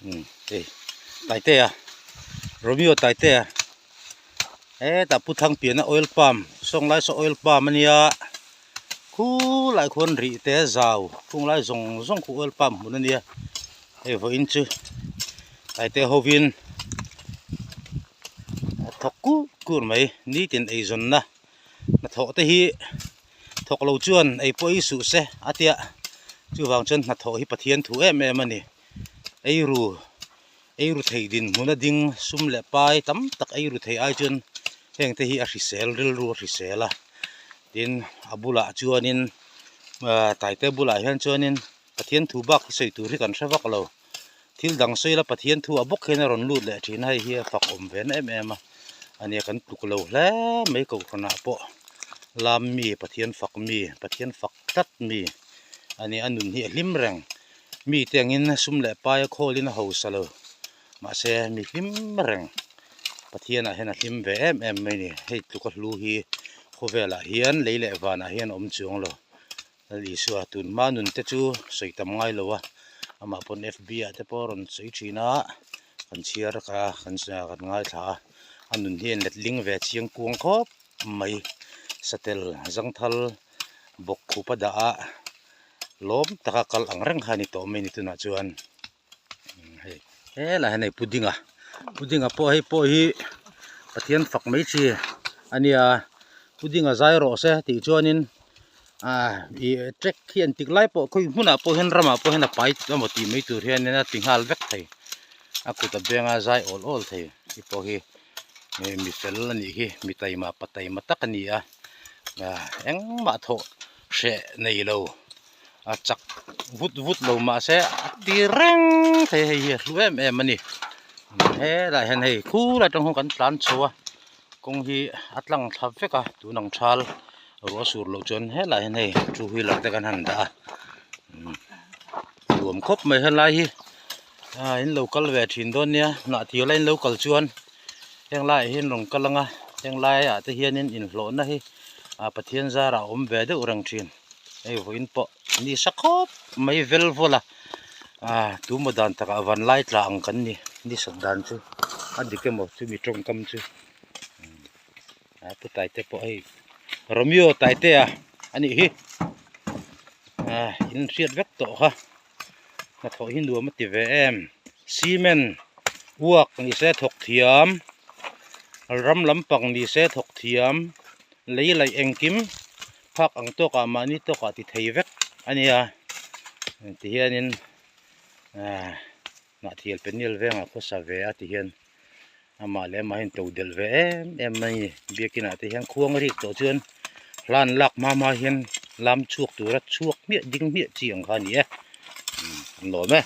Umm hei Taitea Romeo Taitea hetah Pu Thangpiana oil palm sawng lai saw oil palm ania khulai khuan rih te zau khung lai zawng zawng khu oil palm hmun ania hei vawiin chu Taitea hovin a thawk kur kur mai nitin eizawnna hnathawh te hi thawk lo chuan ei pawh i suh se a tia chuvang chuan hnathawh hi Pathian thu em em a ni eiru eiru thei dinhmun a ding sum leh pai tam tak eiru thei ai chuan heng te hi a hrisel rilru a hrisel a tin a bulah chuanin ah taite bulah hian chuanin Pathian thu bak hi sawi tur hi kan hre vak lo thil dang sawi la Pathian thu ah bawk hian a rawn lut leh thin a hei hi a fak awm ve na em em a ania kan tluk lo hle mai kohhran ah pawh lam mi Pathian fak mi Pathian fak tlat mi ania a nun hi a hlim reng mi te angin sum leh pai a khawl in a hausa lo mahse mi hlim reng Pathian ah hian a hlim ve em em mai a ni hei tluk a hlu hi khawvel ah hian lei leh van ah hian a awm chuang lo. Lal Isua tun hma nun te chu sawi tam ngai lo a, amah pawn FB ah te pawh a rawn sawi thin a, kan chhiar ka kan kan ngaithla a, a nun hi a inletling ve chiang kuang khawp mai, satel zangthal bawk khup a dah a, lawm taka kal ang reng kha a ni tawh mai ni tunah chuan. Hei helai hian hei pudding a pudding a pawh hei pawh hi pathian fak mai chi a nia pudding a zai rawh se tih chuanin ah ih track hi an tik lai pawh khawi hmunah pawh hian ramah pawh hian a pai emaw tih mai tur hianin a ti nghal vek thei a kut a beng a zai awl awl thei hei pawh hi mi fel a nih hi mi taima pa taima tak a ni a ah engmah thawh hreh nei lo. A chak vut vut lo mahse a ti reng thei hei hi a hlu em em a ni helaiah hian hei khur atang hian kan tlan chho a kawng hi a tlang thla vek a tun ang thal ruah sur loh chuan helaiah hian hei two wheeler te kan han dah a nuam khawp mai helai hi ah in lo kal ve thin dawn nia hnah thil a in lo kal chuan heng laiah hian rawn kal ang a heng laiah te hianin inhlawhna hi ah Pathian zarah a awm ve deuh reng thin. Hei vawiin pawh ni sa khawp mai vel vawl a ah tumaw dan takah van lai tla ang kan ni ni sat dan chu a dik emaw chumi tawngkam chu a pu taite pawh hei Romeo Taitea a nih hi ah in hriat vek tawh kha hnathawh hi nuam a ti ve em cement uak ni se thawk thiam ram lampang ni se thawk thiam lei laih engkim. Phak ang tawkah mahni tawkah ti thei vek a nia ti hianin ah Hnahthial Peniel vengah khawsa ve a ti hian amah leh amah hian to delh ve em em mai a ni biakin ah te hian khuang rik tawh chuan hlan lak hma hma hian lam chhuak tura chhuak hmiah ding hmiah chi ang kha a ni e an lawm e.